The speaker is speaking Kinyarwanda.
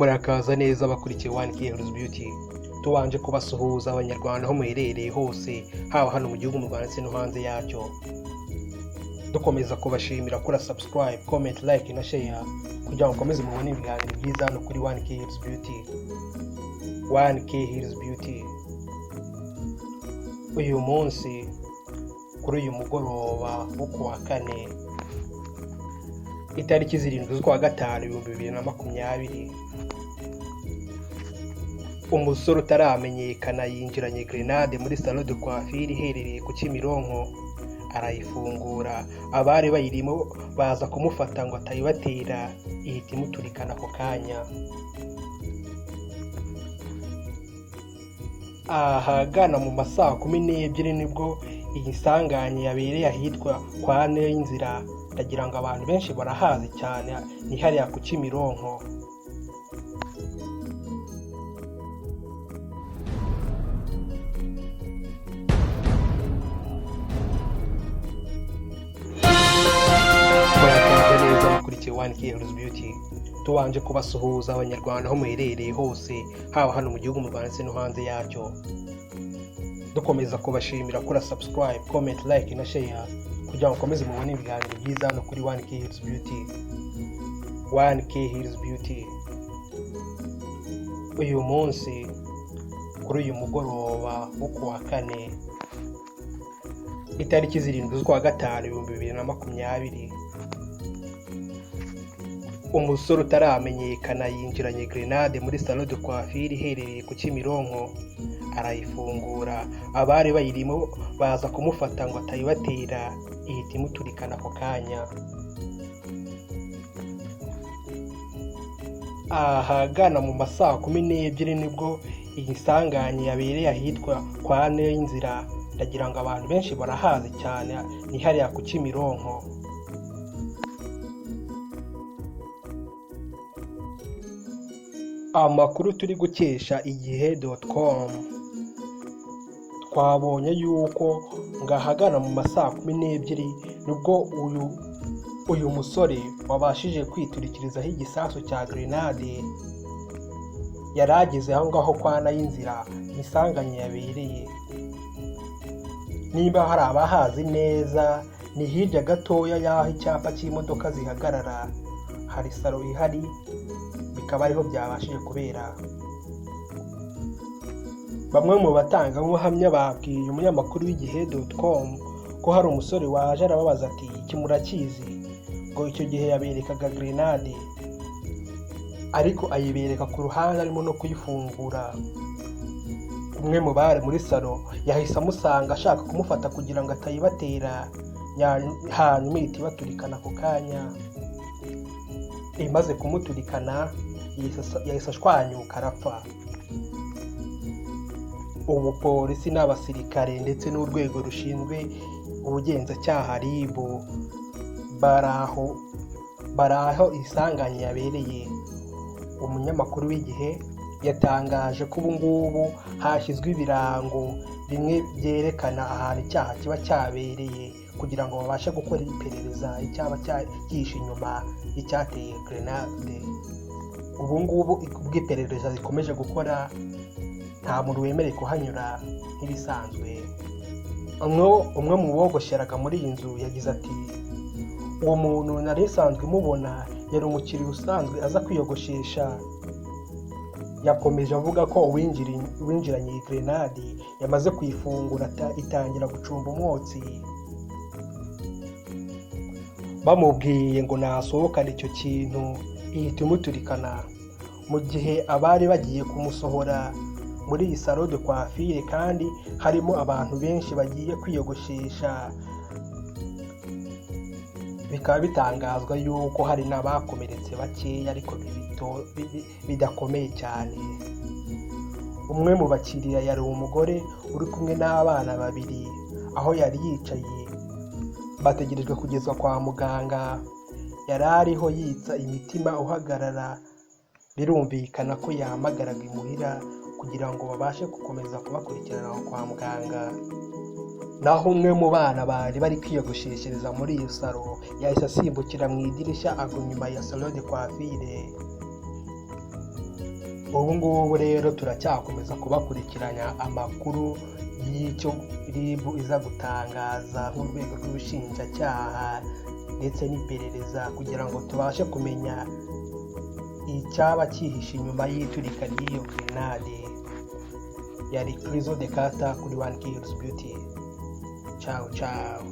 Murakaza neza abakurikiye One Hills Beauty. Tubanje kubasuhuza Abanyarwanda aho muherereye hose, haba hano mu gihugu, mu Rwanda ndetse no hanze yacyo. Dukomeza kubashimira kuri subscribe, comment, like na share kugira ngo mukomeze mubone ibiganiro byiza hano kuri One Hills Beauty. One Hills Beauty. Uyu munsi, kuri uyu mugoroba wo ku wa kane, itariki 7 z'ukwa gatanu 2020, umusore utaramenyekana yinjiranye grenade muri salon de coiffure iherereye ku Kimironko, arayifungura, abari bayirimo baza kumufata ngo atayibatera, ihita imuturikana ako kanya. Ahagana mu ma saa 12 nibwo iyi nsanganya yabereye ahitwa kwa Niyonzira. Ndagira ngo abantu benshi barahazi cyane, ni hariya ku Kimironko. Murakaza neza abakurikiye One Hills Beauty. Tubanje kubasuhuza Abanyarwanda aho muherereye hose, haba hano mu gihugu, mu Rwanda ndetse no hanze yacyo. Dukomeza kubashimira kuri subscribe, comment, like na share kugira ngo mukomeze mubone ibiganiro byiza hano kuri One Hills Beauty. One Hills Beauty. Uyu munsi, kuri uyu mugoroba wo ku wa kane, itariki 7 z'ukwa gatanu 2020, umusore utaramenyekana yinjiranye grenade muri salon de coiffure iherereye ku Kimironko, arayifungura, abari bayirimo baza kumufata ngo atayibatera, ihita imuturikana ako kanya. Ahagana mu ma saa 12 nibwo iyi nsanganya yabereye ahitwa kwa Niyonzira. Ndagira ngo abantu benshi barahazi cyane, ni hariya ku Kimironko. Amakuru turi gukesha igihe.com, twabonye yuko ngo ahagana mu ma saa 12 nibwo uyu musore wabashije kwiturikirizaho igisasu cya grenade yari ageze aho ngaho kwa Nayinzira isanganya yabereye. Niba hari abahazi neza, ni hirya gatoya y'aho icyapa cy'imodoka zihagarara, hari salon ihari, bikaba ariho byabashije kubera. Bamwe mu batangabuhamya babwiye umunyamakuru w'igihe.com ko hari umusore waje arababaza ati: "Iki murakizi?" Ngo icyo gihe yaberekaga grenade, ariko ayibereka ku ruhande arimo no kuyifungura. Umwe mu bari muri salon yahise amusanga ashaka kumufata kugira ngo atayibatera, hanyuma ihita ibaturikana ako kanya. Imaze kumuturikana yahise ashwanyuka arapfa. Ubu polisi n'abasirikare ndetse n'urwego rushinzwe ubugenzacyaha RIB bari aho isanganya yabereye. Umunyamakuru w'Igihe yatangaje ko ubu ngubu hashyizwe ibirango bimwe byerekana ahantu icyaha kiba cyabereye kugira ngo babashe gukora iperereza icyaba cyihishe inyuma y'icyateye grenade. Ubu ngubu ubwo iperereza rikomeje gukora, nta muntu wemerewe kuhanyura nk'ibisanzwe. Umwe mu bogosheraga muri iyi nzu yagize ati: "Uwo muntu nari nsanzwe mubona, yari umukiriya usanzwe aza kwiyogoshesha." Yakomeje avuga ko uwinjiranye iyi grenade yamaze kuyifungura itangira gucumba umwotsi, bamubwiye ngo nasohokane icyo kintu ihita imuturikana, mu gihe abari bagiye kumusohora muri iyi salon de coiffure kandi harimo abantu benshi bagiye kwiyogoshesha. Bikaba bitangazwa yuko hari n'abakomeretse bakeya ariko bidakomeye cyane. Umwe mu bakiriya yari umugore uri kumwe n'abana babiri aho yari yicaye bategerejwe kugezwa kwa muganga, yari ariho yitsa imitima uhagarara, birumvikana ko yahamagaraga imuhira kugira ngo babashe gukomeza kubakurikirana aho kwa muganga. Naho umwe mu bana bari bari kwiyogosheshereza muri iyo salon yahise asimbukira mu idirishya agwa inyuma ya salon de coiffure. Ubu ngubu rero turacyakomeza kubakurikiranya amakuru y'icyo RIB iza gutangaza nk'urwego rw'ubushinjacyaha ndetse n'iperereza, kugira ngo tubashe kumenya icyaba cyihishe inyuma y'iturika ry'iyo grenade. Yari Crizo de Cata kuri One Kills Beauty. Ciao ciao.